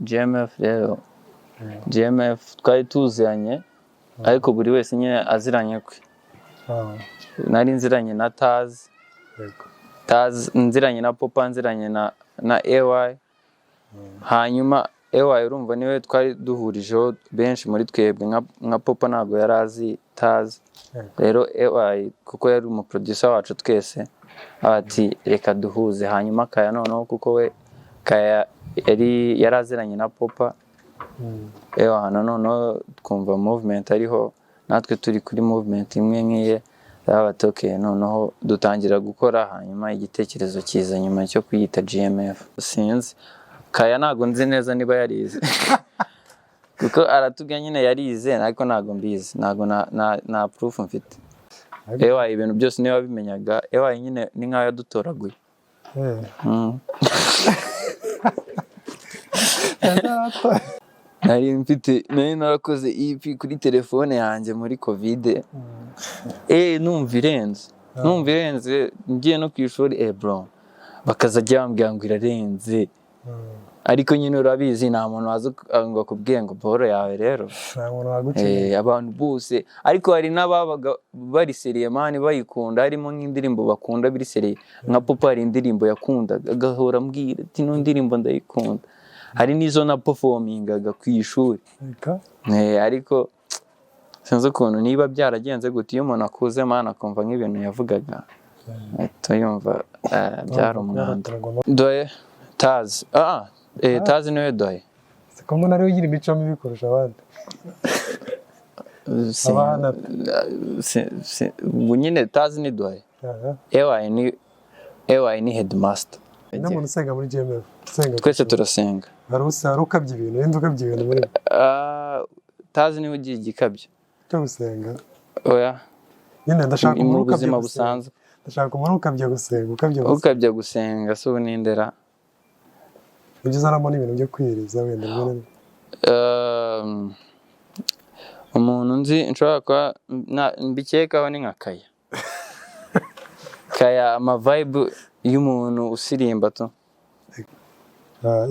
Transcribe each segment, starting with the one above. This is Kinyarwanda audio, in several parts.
GMF rero, GMF twari tuziranye, ariko buri wese nyine aziranye kwe. Nari nziranye na Taz. Taz nziranye na Popa, nziranye na AY. Hanyuma AY, urumva, niwe twari duhurijeho benshi muri twebwe. Nka Popa ntabwo yari azi Taz. Rero AY, kuko yari umuproducer wacu twese, ati: "Reka duhuze." Hanyuma Kaya noneho, kuko we Kaya yari yaraziranye na Popa. Ewa, noneho twumva movement ariho, natwe turi kuri movement imwe nk'iye. Bati: "Okay." Noneho dutangira gukora, hanyuma igitekerezo kiza nyuma cyo kuyita GMF. Sinzi, Kaya ntabwo nzi neza niba yarize, kuko aratubwira nyine yarize, ariko ntabwo mbizi, ntabwo na proof mfite. Ewa, ibintu byose niba wabimenyaga, ewa, nyine ni nkaho yadutoraguye. Nari mfite, nari narakoze EP kuri telefone yanjye muri Covid. Numva irenze, numva irenze, ngiye no ku ishuri, bro, bakazajya bambwira ngo irarenze. Ariko nyine urabizi, nta muntu waza ngo akubwiye ngo boro yawe rero. Nta muntu waguciye. Abantu bose, ariko hari n'ababaga bari sérieux, man, bayikunda, harimo nk'indirimbo bakunda biri sérieux. Nka Popa hari indirimbo yakundaga, agahora ambwira ati: "Ino ndirimbo ndayikunda." Hari n'izo na performingaga ku ishuri. Reka. Ariko sinzi ukuntu niba byaragenze gute, iyo umuntu akuze, man, akumva nk'ibintu yavugaga, ahita yumva byari umwanda. Doye Tazi, Tazi niwe doye. Siko mbona ariwe ugira imico mibi kurusha abandi? Abana. Ubu nyine Tazi ni doye. Ewayi ni headmaster. Ni umuntu usenga muri GMF, usenga? Twese turasenga. Hari ukabya ibintu, wenda ukabya ibintu muri Ah, Tazi niwe ugiye igikabyo. Cyo gusenga? Oya. Nyine ndashaka Mu umuntu ukabya buzima gusenga. busanzwe. Ndashaka umuntu ukabya gusenga, ukabya gusenga. Ukabya gusenga si ubu nindera? Ibyo uzanamo n'ibintu byo kwiriza wenda rimwe na rimwe. Umuntu nzi nshobora kuba mbikekaho ni nka Kaya. Kaya, amavibe y'umuntu usirimba tu.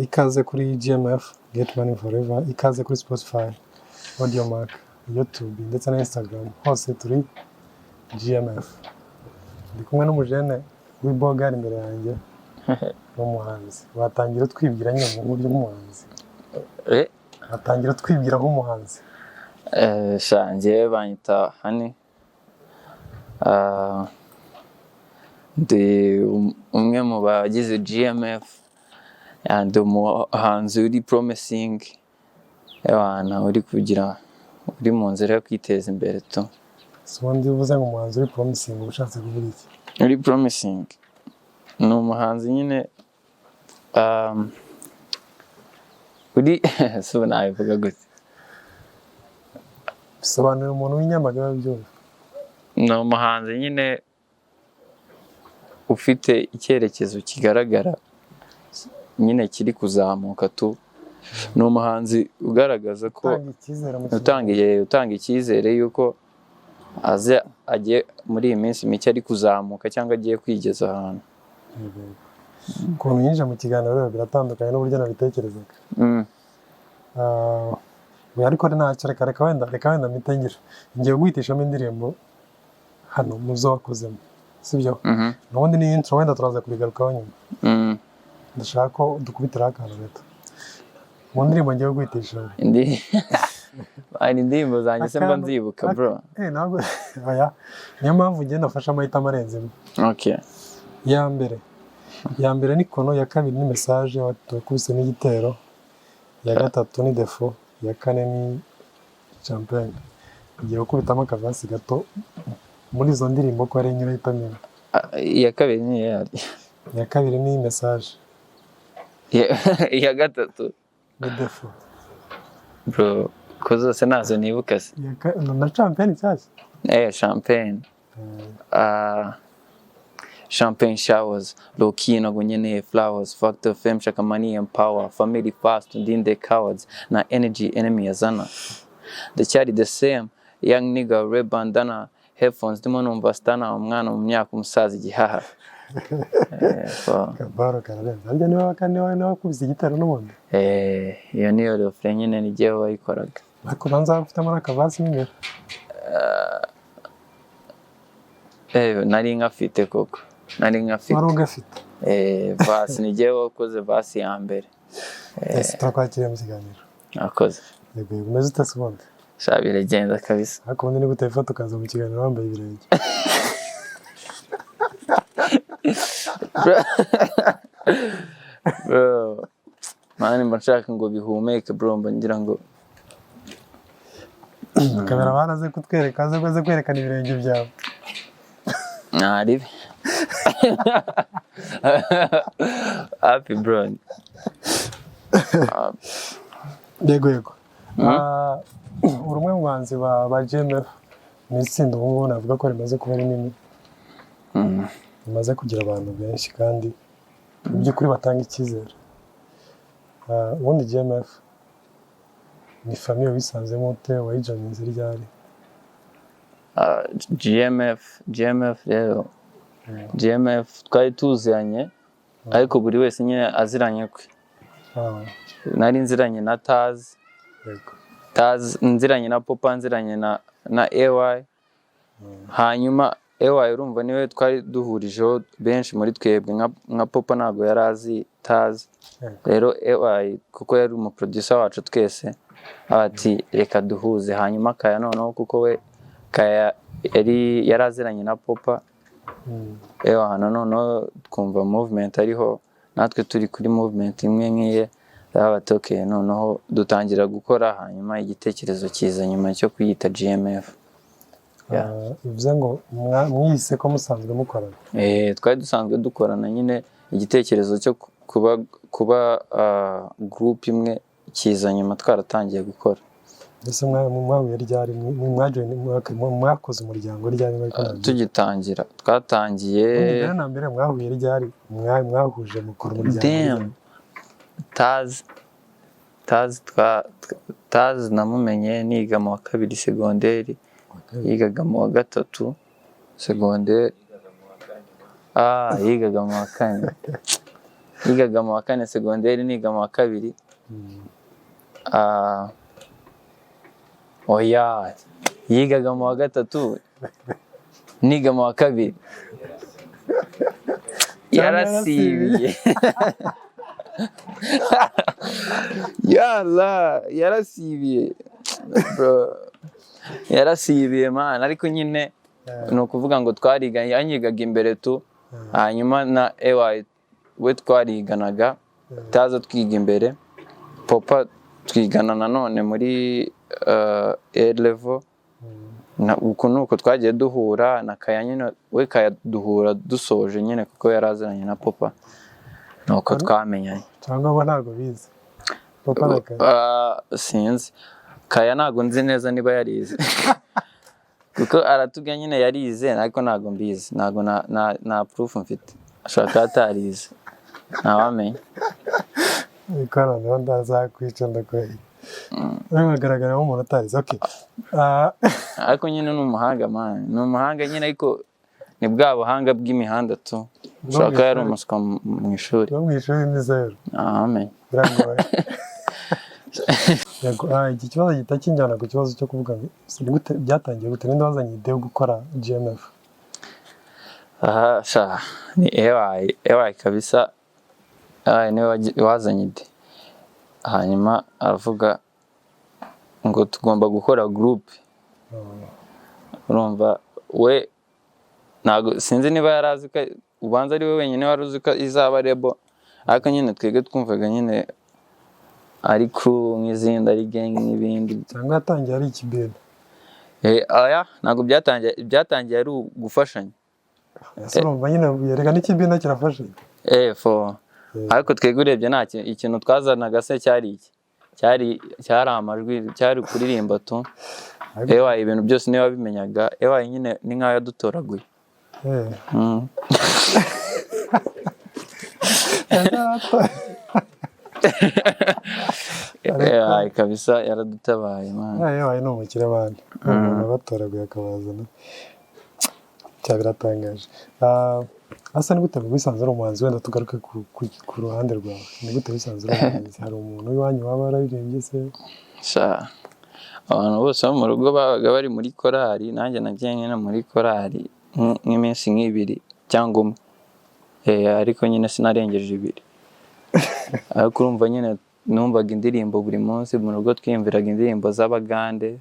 Ikaze kuri GMF, Get Money Forever, ikaze kuri Spotify, Audiomack, YouTube ndetse na Instagram, hose turi GMF. Ndi kumwe n'umujene w'ibogari imbere yanjye, ni umuhanzi. Watangira utwibwira nyine mu buryo bw'umuhanzi. Watangira utwibwira nk'umuhanzi. Sha, njyewe banyita Hani. Ah, ndi umwe mu bagize GMF, ndi umuhanzi uri promising, abantu uri kugira, uri mu nzira yo kwiteza imbere tu. Si ubundi uvuze ngo umuhanzi uri promising, uba ushatse kuvuga iki? Uri promising ni umuhanzi nyine uri, si ubu nabivuga gute? Bisobanurira umuntu w'inyamagabe byumva. Ni umuhanzi nyine ufite icyerekezo kigaragara, nyine kiri kuzamuka tu. Ni umuhanzi ugaragaza ko utanga icyizere mu utanga icyizere yuko aze agiye muri iyi minsi mike ari kuzamuka cyangwa agiye kwigeza ahantu. Ukuntu yinjiye mu kiganiro rero biratandukanye n'uburyo nabitekerezaga. Ah, oya, ariko ntacyo, reka wenda mpite ngira, ngiye guhitishamo indirimbo hano mu zo wakozemo, sibyo? Mhm. N'ubundi ni intro, wenda turaza kubigarukaho nyuma. Ndashaka ko dukubitiraho akantu gato mu ndirimbo ngiye guhitishamo. Indi hari indirimbo zanjye se mba nzibuka, bro? Ntabwo, oya, niyo mpamvu ngenda nafashe amahitamo arenze imwe. Iya mbere ni Kono, iya kabiri ni Message wakubisemo igitero, iya gatatu ni Defo, iya kane ni Champagne. Ngiye gukubitamo akaverse gato muri izo ndirimbo ko ari enye, urahitamo imwe. Ah, iya kabiri ni iyari? Iya kabiri ni Message. Iya gatatu? Ni Defo. Bro, ko zose nazo nibuka se? Na Champagne nshyashya. Champagne. Champagne showers, low key ntabwo nkeneye flowers, fuck the fame, shaka money and power, family fast, ndinde cowards, na energy enemy yazana. Ndacyari the same, young nigga, red bandana, headphones ndimo numva Stana, umwana mu myaka, umusaza igihaha. So, Kabaro kararenze. Harya niba wakubise igitero n'ubundi? Iyo niyo refrain nyine, ni jyewe wayikoraga. Ariko banza ufitemo n'akaverse mo imbere. Nari nkafite koko, nari nkafite. Wari ugafite. Verse ni jyewe wakoze verse ya mbere. Ese turakwakiriye mu kiganiro. Nakoze. Yego, umeze ute se ubundi? Sha, biragenda kabisa. Ariko ubundi ni gute wifata ukaza mu kiganiro wambaye ibirenge? Bro, man, mba nshaka ngo bihumeke, bro, mba ngira ngo Kamera baraze kutwereka, aze kwerekana ibirenge byawe. Ntaribi happy, bro. Yego. Uri umwe mu bahanzi ba GMF, ni itsinda ubu ngubu navuga ko rimaze kuba rinini, rimaze kugira abantu benshi kandi mu by'ukuri batanga icyizere. Ubundi GMF ni famille wisanzemo ute? Wayijoininze ryari? GMF rero, GMF twari tuziranye, ariko buri wese nyine aziranye kwe. Nari nziranye na Taz. Taz nziranye na Popa, nziranye na AY. Hanyuma AY urumva niwe twari duhurijeho benshi muri twebwe, nka Popa ntabwo yari azi Taz. Rero AY kuko yari umuproducer wacu twese, ati reka duhuze. Hanyuma Kaya noneho kuko we Kaya yari yaraziranye na Popa. Ewa, noneho twumva movement ariho, natwe turi kuri movement imwe nk'iye, bati okay, noneho dutangira gukora, hanyuma igitekerezo kiza nyuma cyo kuyita GMF. Bivuze ngo mwise ko musanzwe mukorana? Twari dusanzwe dukorana nyine, igitekerezo cyo kuba group imwe kiza nyuma twaratangiye gukora. Ese mwahuye ryari? Mwakoze umuryango ryari? Tugitangira, twatangiye Mbere na mbere mwahuye ryari? Mwahuje mukora umuryango ryari? Taz namumenye niga mu wa kabiri segonderi, yigaga mu wa gatatu segonderi. Yigaga mu wa kane, yigaga mu wa kane segonderi, niga mu wa kabiri. Oya, yigaga mu wa gatatu, niga mu wa kabiri. Yarasibiye, yala, yarasibiye bro, yarasibiye man. Ariko nyine ni ukuvuga ngo twariga, yanyigaga imbere tu, hanyuma na AY we twariganaga, Taza twiga imbere, Popa twigana nanone muri A level. Uku ni uko twagiye duhura na Kaya nyine, we Kaya duhura dusoje nyine kuko yari aziranye na Popa, nuko twamenyanye. Cyangwa bo ntabwo bize, Popa na Kaya? Sinzi, Kaya ntabwo nzi neza niba yarize, kuko aratubwira nyine yarize, ariko ntabwo mbizi, ntabwo na proof mfite. Ashobora kuba atarize, ntawamenya. Ariko noneho ndazakwica, ndakurahiye. Agaragara nk'umuntu utarize, okay. Ariko nyine ni umuhanga man, ni umuhanga nyine, ariko ni bwa buhanga bw'imihanda tu. Ushobora kuba yari umuswa mu ishuri. No mu ishuri ni zeru. Ntawamenya. Biragoye. Yego, iki kibazo gihita kinjyana ku kibazo cyo kuvuga ngo ni gute byatangiye, gute, ninde wazanye idée yo gukora GMF? Aha sha, ni AY, AY kabisa. AY niwe wazanye idée, hanyuma aravuga ngo tugomba gukora groupe. Urumva we ntabwo, sinzi niba yari azi ko, ubanza ari we wenyine wari uzi ko izaba label, ariko nyine twebwe twumvaga nyine ari crew nk'izindi, ari gang nk'ibindi. Cyangwa yatangiye ari ikibina? Aya ntabwo byatangiye, byatangiye ari ugufashanya. Ese urumva nyine yereka n'ikibina kirafasha. Fo ariko twebwe urebye nta ikintu twazanaga se cyari iki? Cyari amajwi, cyari kuririmba tu. Ewa, ibintu byose niwe wabimenyaga. Ewa, nyine ni nkaho yadutoraguye. Ewa, kabisa yaradutabaye man. Ewa ni umukire bandi, umuntu abatoraguye akabazana, cya biratangaje. Asa ni gute wisanze uri umuhanzi? Wenda tugaruke ku ruhande rwawe, ni gute wisanze uri umuhanzi? Hari umuntu w'iwanyu waba wararirimbye se? Sha, abantu bose bo mu rugo babaga bari muri korali. Nanjye nagiye nyine muri korali nk'iminsi nk'ibiri cyangwa umwe. Ariko nyine sinarengeje 2. Ariko urumva nyine numvaga indirimbo buri munsi mu rugo, twiyumviraga indirimbo z'Abagande.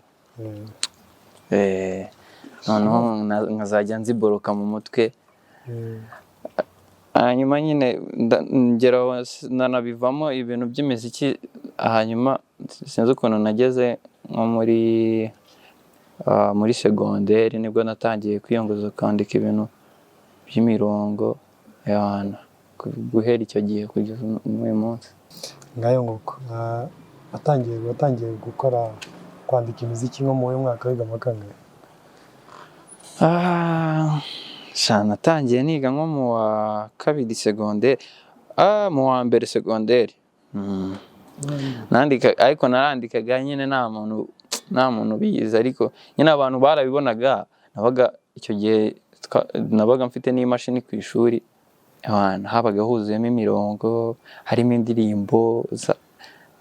Noneho nkazajya nziboroka mu mutwe. Hanyuma nyine ngera aho nanabivamo ibintu by'imiziki. Hanyuma sinzi ukuntu nageze nko muri segonderi, nibwo natangiye kwiyongoza kwandika ibintu by'imirongo yana, guhera icyo gihe kugeza n'uyu munsi. Ngayo nguko. Watangiye gukora, kwandika imiziki nko mu mwaka wiga mu kangahe? Sha, natangiye niga nko mu wa kabiri segonderi, mu wa mbere segonderi. Nandika, ariko narandikaga nyine nta muntu ubizi, ariko nyine abantu barabibonaga. Nabaga icyo gihe nabaga mfite n'imashini ku ishuri. Abantu habaga huzuyemo imirongo, harimo indirimbo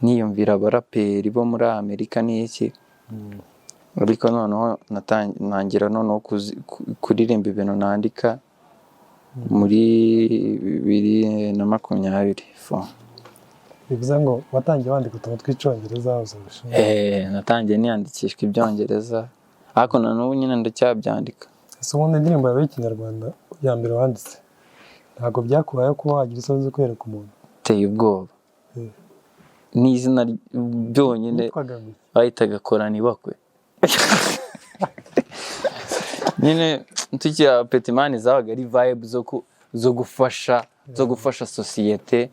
niyumvira abaraperi bo muri Amerika n'iki. Ariko noneho ntangira noneho kuririmba ibintu nandika muri 2020 fo. Bivuze ngo watangiye wandika utuntu tw'Icyongereza uzabishinga? Natangiye niyandikishwa Ibyongereza, ariko na n'ubu nyine ndacyabyandika. Ese ubundi indirimbo yawe y'Ikinyarwanda ya mbere wanditse, ntabwo byakubayeho kuba wagira isoni zo kwereka umuntu? Teye ubwoba. N'izina byonyine. Yitwaga ngo iki? Bahitaga Korana Ibakwe. Nyine tukiri abapetimani zabaga ari vibe zo gufasha sosiyete.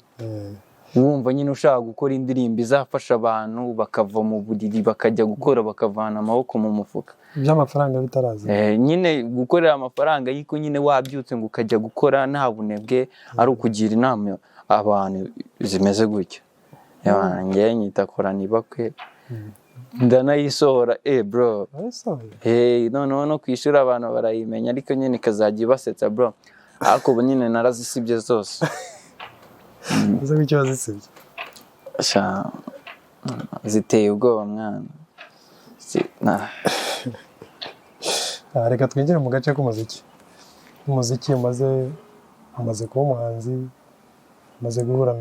Wumva nyine ushaka gukora indirimbo izafasha abantu bakava mu buriri bakajya gukora, bakavana amaboko mu mufuka. Iby'amafaranga bitaraza. Nyine gukorera amafaranga, ariko nyine wabyutse ngo ukajya gukora nta bunebwe, ari ukugira inama abantu zimeze gutyo. Njyewe nyita Korana Ibakwe, ndanayisohora, bro. Wayisohoye? Hey, noneho no kwishyura abantu barayimenya, ariko nyine ikazajya ibasetsa, bro. Ariko ubu nyine narazisibye zose. Uze ko ikibazo isibye? Sha, ziteye ubwoba mwana. Reka twinjire mu gace k'umuziki. Umuziki, umaze kuba umuhanzi, umaze guhura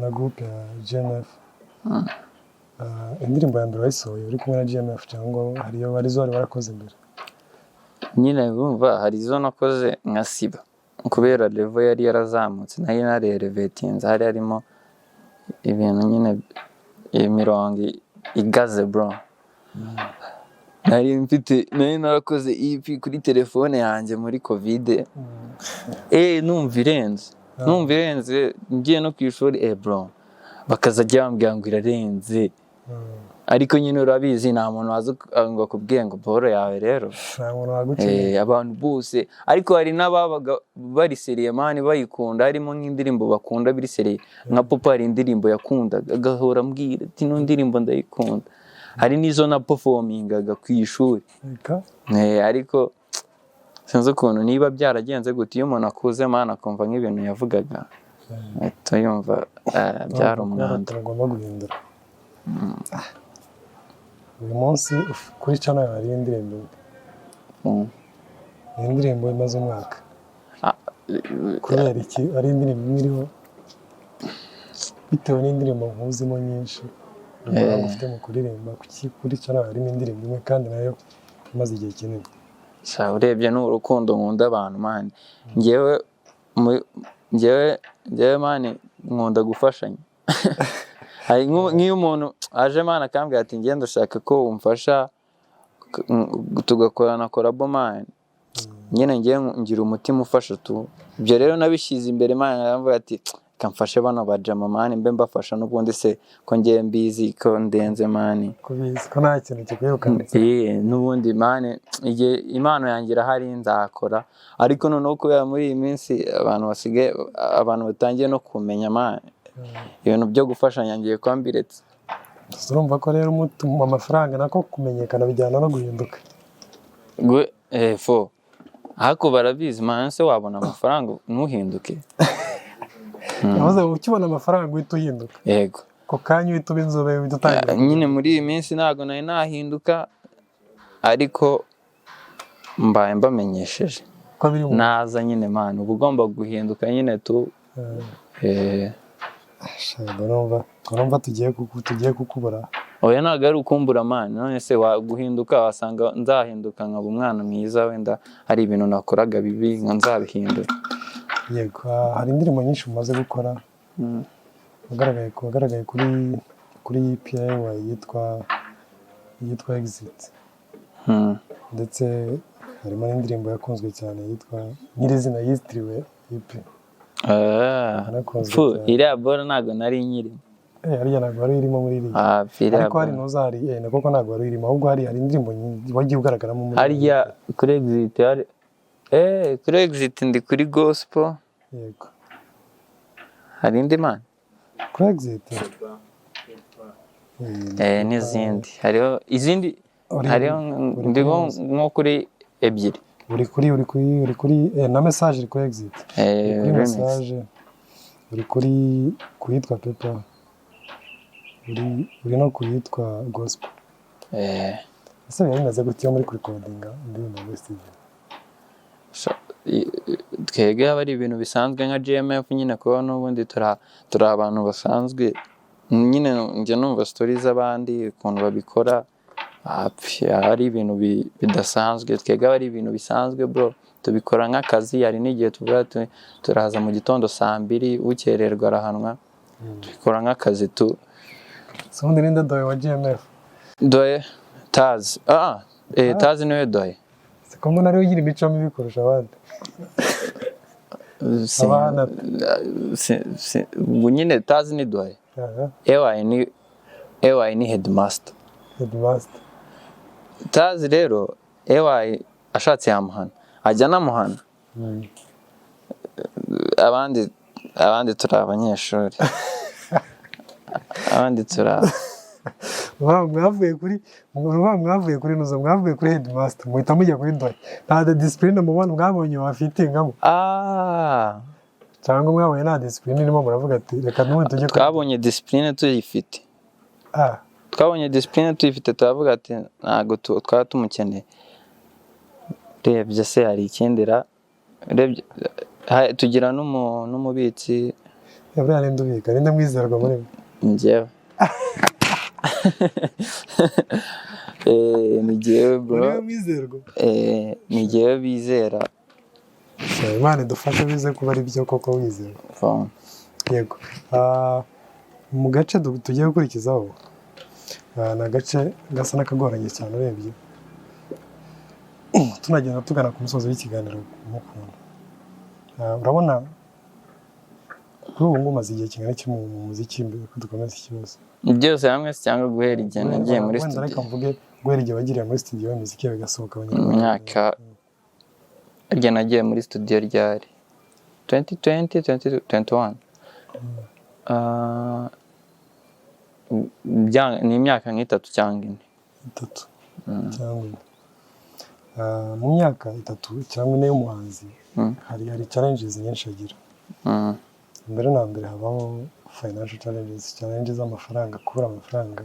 na groupe ya GMF. Indirimbo ya mbere wayisohoye uri kumwe na GMF cyangwa hariyo hari izo wari warakoze mbere? Nyine bumva hari izo nakoze nkasiba kubera level yari yarazamutse, nari narerevetinze, hari harimo ibintu nyine, imirongo igaze, bro. Nari mfite, nari narakoze EP kuri telefone yanjye muri Covid. Numva irenze, ngiye no ku ishuri, bro, bakazajya bambwira ngo irarenze. Ariko nyine urabizi, nta muntu waza ngo akubwiye ngo boro yawe rero. Nta muntu waguciye. Abantu bose, ariko hari n'ababaga bari sérieux man, bayikunda, harimo nk'indirimbo bakunda biri sérieux. Nka Popo hari indirimbo yakundaga agahora ambwira ati: "Ino ndirimbo ndayikunda." Hari n'izo na performingaga ku ishuri. Reka. Ariko sinzi ukuntu niba byaragenze gute, iyo umuntu akuze man akumva nk'ibintu yavugaga, ahita yumva byari umwanda. Ugomba guhindura. Uyu munsi kuri channel yawe hariho indirimbo imwe. Ni indirimbo imaze umwaka. Kubera iki ari indirimbo imwe iriho, bitewe n'indirimbo nkuzimo nyinshi, ubuhanga ufite mu kuririmba? Kuki kuri channel yawe harimo indirimbo imwe kandi nayo imaze igihe kinini? Sha, urebye ni urukundo nkunda abantu man. Njyewe man nkunda gufashanya. Hari nk'iyo umuntu aje man akambwira ati: "Ngenda ndashaka ko umfasha tugakorana collabo," man, nyine ngiye ngira umutima ufasha tu. Ibyo rero nabishyize imbere man, aravuga ati: "Reka mfashe bano bajama man, mbe mbafasha n'ubundi se ko ngiye mbizi ko ndenze man." Kubizi ko nta kintu kikwirukansa. N'ubundi man, igihe impano yanjye irahari nzakora. Ariko noneho kubera muri iyi minsi abantu basigaye, abantu batangiye no kumenya man, ibintu byo gufashanya ngiye kuba mbiretse. Gusa urumva ko rero amafaranga nako kumenyekana bijyana no guhinduka. Fo. Ariko barabizi man, se wabona amafaranga ntuhinduke? Yavuze ngo ukibona amafaranga uhita uhinduka. Yego. Ako kanya uhita uba inzobe, uhita utangira. Nyine muri iyi minsi ntabwo nari nahinduka, ariko mbaye mbamenyesheje. Ko biri mu Naza nyine man, uba ugomba guhinduka nyine tu. Sha, urumva tugiye kukubura. Oya, ntabwo ari ukumbura man. None se guhinduka, wasanga nzahinduka nkaba umwana mwiza, wenda hari ibintu nakoraga bibi nka nzabihindura. Yego, hari indirimbo nyinshi umaze gukora. Wagaragaye kuri EP yawe yitwa Exit. Ndetse harimo n'indirimbo yakunzwe cyane yitwa nyirizina yitiriwe EP. Yarakunzwe Fu, cyane. Iriya bora ntabwo nari nyirimo. Hariya ntabwo wari irimo muri iriya. Ah, iriya Ariko hari bora. Ntuza hari na koko ntabwo wari irimo, ahubwo hari indirimbo wagiye ugaragaramo muri Harya kuri Exit hari kuri Exit ndi kuri gospel. Yego. Hari indi man? Kuri Exit. N'izindi, hariho izindi. Hariho Uri ndi kuri nko kuri ebyiri. Uri kuri na message iri kuri Exit. Uri kuri Remix. Message uri kuri ku yitwa Paper, uri no ku yitwa Gospel. Ese biba bimeze gute iyo muri kurikodinga indirimbo muri studio? Twebwe aba ari ibintu bisanzwe nka GMF nyine, kuba n'ubundi turi abantu basanzwe nyine. Njya numva stories z'abandi ukuntu babikora, apfi, aba ari ibintu bidasanzwe. Twebwe aba ari ibintu bisanzwe bro, tubikora nk'akazi. Hari n'igihe tuvuga turaza mu gitondo saa 2, ukererwa arahanwa. Tubikora nk'akazi tu. Se ubundi ninde doyen wa GMF? Doyen Tazi, Tazi niwe doyen. Siko mbona ariwe ugira imico mibi kurusha abandi? Abana. Ubu nyine Tazi ni doyen. Ewayi ni headmaster. Headmaster. Tazi rero, Ewayi ashatse yamuhana, ajya anamuhana. Abandi turi abanyeshuri, abandi turi Mwavuye kuri nuzo, mwavuye kuri headmaster muhita mujya kuri doyen. Nta discipline mubona mwabonye wafitingamo? Cyangwa mwabonye nta discipline irimo, muravuga ati reka n'ubundi tujye kuri Twabonye discipline tuyifite. Twabonye discipline tuyifite, turavuga ati ntabwo twaba tumukeneye. Urebye se hari ikindi ra? Urebye tugira n'umubitsi. Buriya ninde ubika? Ninde mwizerwa muri mwe? Njyewe. Ni njyewe bro. Uriwe mwizerwa? Ni njyewe bizera. So, Imana idufashe bize kuba ari byo koko wizerwa. Phone. Yego. Mu gace tugiye gukurikizaho, ni agace gasa n'akagoranye cyane urebye, tunagenda tugana ku musozo w'ikiganiro mukuntu. Urabona kuri ubu ngubu umaze igihe kingana iki mu muziki, mbere ko dukomeza ikibazo? Byose hamwe se cyangwa guhera igihe nagiye muri Wenda reka studio? mvuge guhera igihe wagiriye muri studio imiziki yawe igasohoka Mu abanyarwanda. myaka, harya nagiye muri studio ryari? 2020, 2021. Ni imyaka nk'itatu cyangwa 4. 3 cyangwa 4. Mu myaka 3 cyangwa 4 y'umuhanzi hari challenges nyinshi agira. Mbere na mbere habaho financial challenges, challenges z'amafaranga, kubura amafaranga,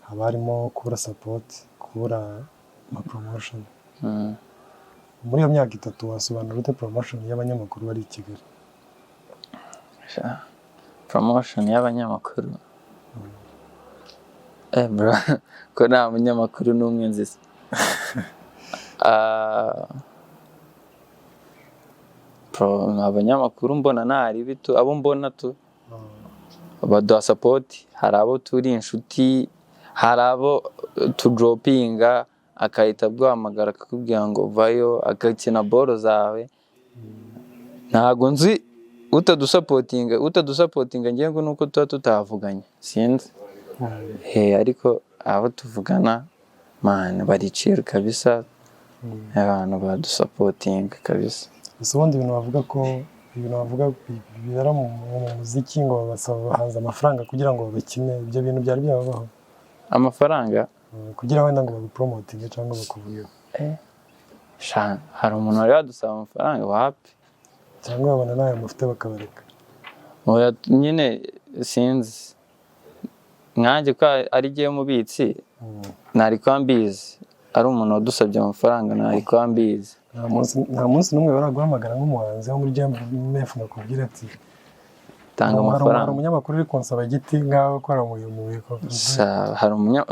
haba harimo kubura support, kubura ama promotion. Muri iyo myaka 3 wasobanura ute promotion y'abanyamakuru bari i Kigali? Sha, promotion y'abanyamakuru, bro, ko nta munyamakuru n'umwe nzi se? Bro, abanyamakuru mbona ntari bitu, abo mbona tu baduha support. Hari abo turi inshuti, hari abo tudropinga akahita aguhamagara akakubwira ngo vayo, agakina boro zawe. Ntago nzi utadusapotinga, ngira ngo nuko tuba tutavuganye, sinzi. Ariko abo tuvugana man baricira kabisa, abantu badusapotinga kabisa. Gusa ubundi ibintu bavuga bibera mu muziki, ngo babasaba abahanzi amafaranga kugira ngo babakine, ibyo bintu byari byababaho? Amafaranga? Kugira wenda ngo bagupromotinge cyangwa bakuvugeho. Sha, hari umuntu wari wadusaba amafaranga? Wapi. Cyangwa babona nayo mufite bakabareka? Oya, nyine sinzi, nkanjye ko ari jyewe mubitsi, ntari kuba mbizi. Ari umuntu wadusabye amafaranga, ntari kuba mbizi. Nta munsi n'umwe baraguhamagara nk'umuhanzi wo muri GMF ngo akubwire ati Tanga hari amafaranga. umunyamakuru uri kunsaba igiti ngaho ukora mu Sha,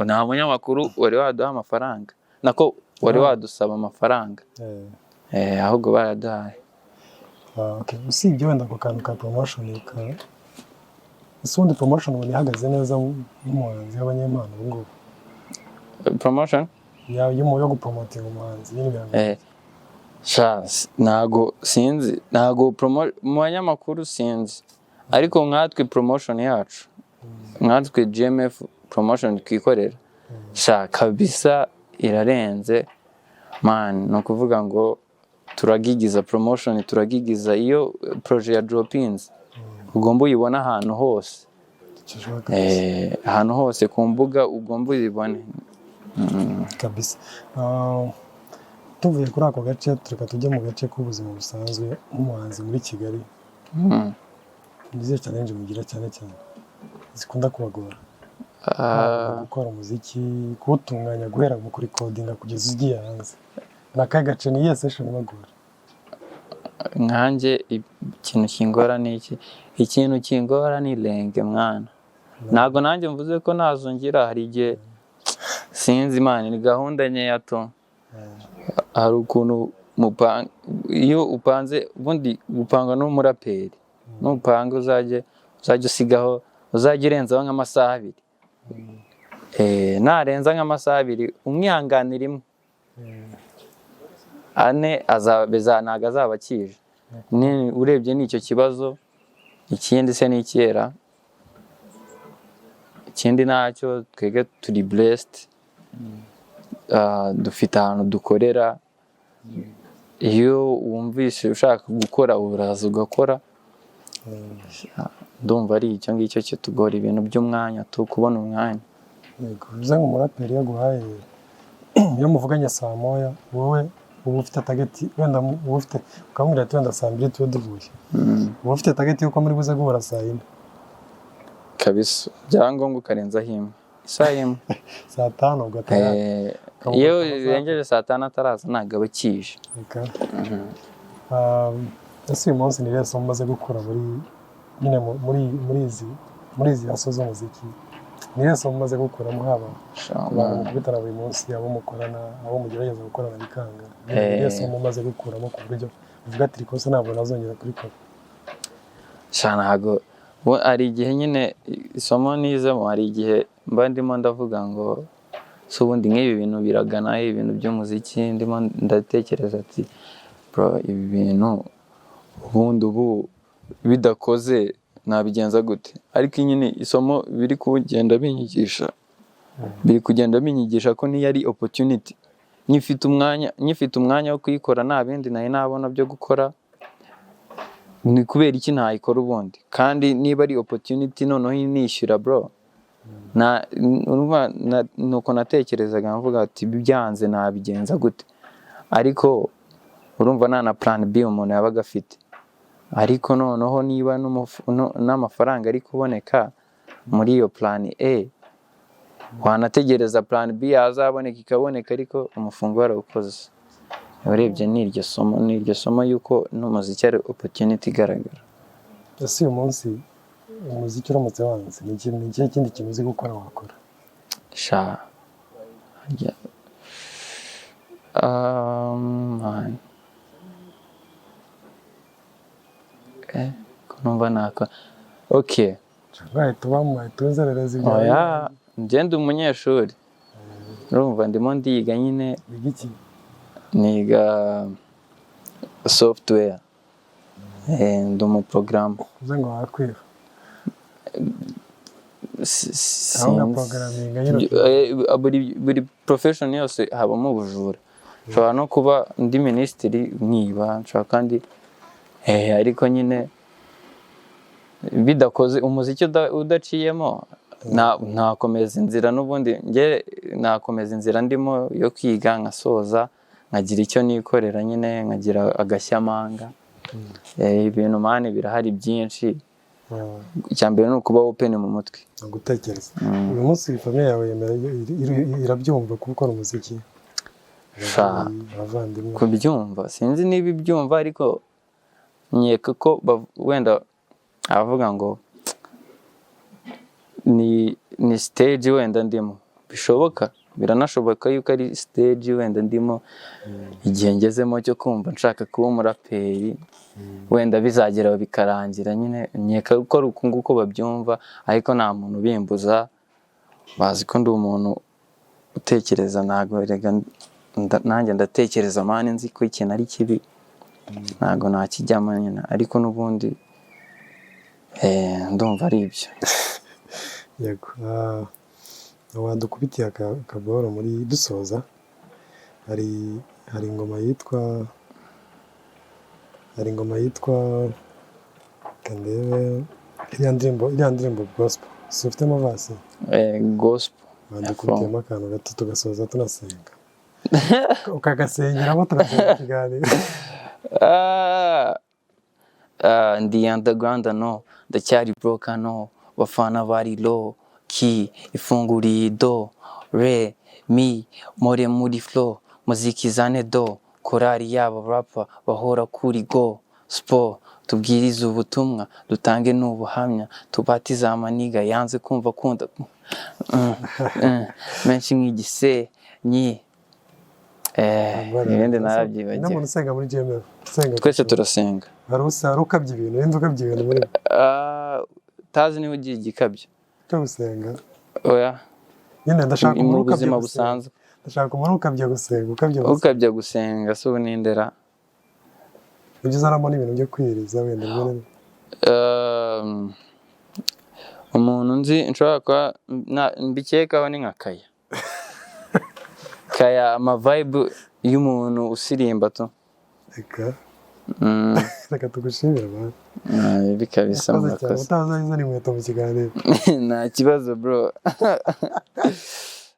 nta munyamakuru wari waduha amafaranga, nako wari wadusaba amafaranga. Ahubwo baraduhaye. Ah, okay. Usibye wenda ako kantu ka promotion, ese ubundi promotion ubona ihagaze neza nk'umuhanzi w'abanyempano ubu ngubu? Promotion? Yo gupromotinga umuhanzi nyine ibihangano. Sha, ntago sinzi, ntago mu banyamakuru sinzi, ariko nkatwe promotion yacu, nkatwe GMF promotion twikorera, sha, kabisa irarenze man. Ni ukuvuga ngo turagigiza promotion, turagigiza. Iyo projet ya dropinze, ugomba uyibona ahantu hose. Kishoboka kabisa. Ahantu hose ku mbuga ugomba uyibone. Kabisa. Tuvuye kuri ako gace, tureka tujye mu gace k'ubuzima busanzwe nk'umuhanzi muri Kigali. Ni izihe challenge mugira cyane cyane zikunda kubagora? Gukora umuziki, kuwutunganya guhera mu kurikodinga kugeza ugiye hanze, ni akahe gace, ni iyihe session ibagora? Nkanjye ikintu kingora ni iki? Ikintu kingora ni lenge mwana. Ntabwo nanjye mvuze ko nazo ngira, hari igihe, sinzi imana, ni gahunda nkeya to. Hari ukuntu iyo upanze, ubundi gupanga n'umuraperi, nupanga uzajye usigaho, uzajye urenzaho nk'amasaha 2. Narenza nk'amasaha 2, umwihanganira imwe, ane ntabwo azaba akije. Urebye ni icyo kibazo. Ikindi se ni ikera? Ikindi ntacyo, twebwe turi blessed. Dufite ahantu dukorera. Iyo wumvise ushaka gukora, uraza ugakora. Ndumva ari icyo ngicyo kitugora, ibintu by'umwanya tu, kubona umwanya. Yego, bivuze ngo umuraperi iyo aguhaye, iyo muvuganye saa 1, wowe uba ufite target, wenda uba ufite ukamubwira ati wenda saa 2 tube duhuye, uba ufite target y'uko muri buze guhura saa 4. Kabisa, byaba ngombwa ukarenzaho imwe, isaha imwe. Saa 5 ubwo atari Ukamufata Iyo amasaha. birengeje saa 5 ataraza, ntabwo aba akije. Reka. Ese uyu munsi ni irihe somo umaze gukura muri nyine muri izi hustle z'umuziki? Ni irihe somo umaze gukuramo, haba ku bantu mukubitana buri munsi, abo mukorana, abo mugerageza gukorana bikanga? Ni irihe somo umaze gukuramo ku buryo uvuga ati iri kosa ntabwo nazongera kurikora? Sha, ntabwo hari igihe nyine isomo nizemo, hari igihe mba ndimo ndavuga ngo si ubundi nk'ibi bintu biragana he, ibintu by'umuziki? Ndimo ndatekereza ati bro, ibi bintu ubundi ubu bidakoze nabigenza gute? Ariko nyine isomo biri kugenda binyigisha ko niyo ari opportunity, nyifite umwanya wo kuyikora, nta bindi nari nabona byo gukora, ni kubera iki ntayikora ubundi? Kandi niba ari opportunity noneho inishyura, bro, na urumva nuko natekerezaga mvuga ati byanze nabigenza gute? Ariko urumva nta na plan B umuntu yabaga afite. Ariko noneho niba n'amafaranga ari kuboneka muri iyo plan A, wanategereza plan B yazaboneka ikaboneka, ariko umufungo warawukoze. Urebye ni iryo somo yuko n'umuziki ari opportunity igaragara. Ese uyu munsi umuziki uramutse wanze, ni ikihe kindi kintu uzi gukora wakora? Sha, man. Ko numva nakora, okay. Wahita uba wahita unzerereza ibyawe? Oya, njye ndi umunyeshuri, urumva ndimo ndiga nyine. Wiga iki? Niga software. Ndi umuporogaramu. Uvuze ngo wakwiba aho nka Sinzi. programming nyine? Buri profession yose habamo ubujura. Nshobora no kuba ndi minisitiri nkiba, nshobora kandi, ariko nyine bidakoze, umuziki udaciyemo, nakomeza inzira n'ubundi, njye nakomeza inzira ndimo yo kwiga nkasoza. nkagira icyo nikorera nyine, nkagira agashyamanga. Ibintu man birahari byinshi. Icya mbere ni ukuba open mu mutwe. Ni ugutekereza. Uyu munsi famille yawe yemera, irabyumva kuba ukora umuziki? Sha. Abavandimwe? Kubyumva sinzi niba ibyumva, ariko nkeka ko wenda abavuga ngo ni stage wenda ndimo. Bishoboka, biranashoboka yuko ari stage wenda ndimo, igihe ngezemo cyo kumva nshaka kuba umuraperi. Wenda bizageraho bikarangira nyine. Nkeka ko ari uku nguko babyumva, ariko nta muntu ubimbuza. Bazi ko ndi umuntu utekereza. Ntabwo erega nanjye ndatekereza man, nzi ko ikintu ari kibi ntabwo nakijyamo nyine, ariko n'ubundi ndumva ari ibyo. Yego. Wadukubitiye akaboro muri dusoza. Hari ingoma yitwa kandebe, iriya ndirimbo gospel, si ufitemo verse? Gospel. Wadukubitiyemo akantu gato tugasoza tunasenga, ukagasengeramo tugasenga ikiganiro. Ah, ah, ndi underground, no ndacyari broke, no bafana bari low key, ifunguriye do re mi more muri flow, muziki zane do korari yabo rapper bahora kuri go sport, tubwirize ubutumwa, dutange n'ubuhamya, tubatize amaniga yanze kumva kunda menshi nk'igisenyi. Ibindi narabyibagiwe. N'umuntu usenga muri GMF usenga? Twese turasenga. Hari ukabya ibintu, wenda ukabya ibintu muri Ah, tazi niba ugiye igikabyo. Cyo gusenga. Oya. Nyine ndashaka Mu umuntu ukabya buzima gusenga. busanzwe. Ndashaka umuntu ukabya gusenga, ukabya gusenga. Ukabya gusenga si ubu nindera? Ujya uzanamo n'ibintu byo kwiriza wenda rimwe na rimwe. Umuntu nzi nshobora kuba mbikekaho ni nka Kaya. Kaya, ama vibe y'umuntu usirimba tu. Reka, reka tugushimire man. Ibi kabisa. Urakoze cyane. Murakoze. Utaza izana inkweto mu kiganiro. Nta kibazo, bro.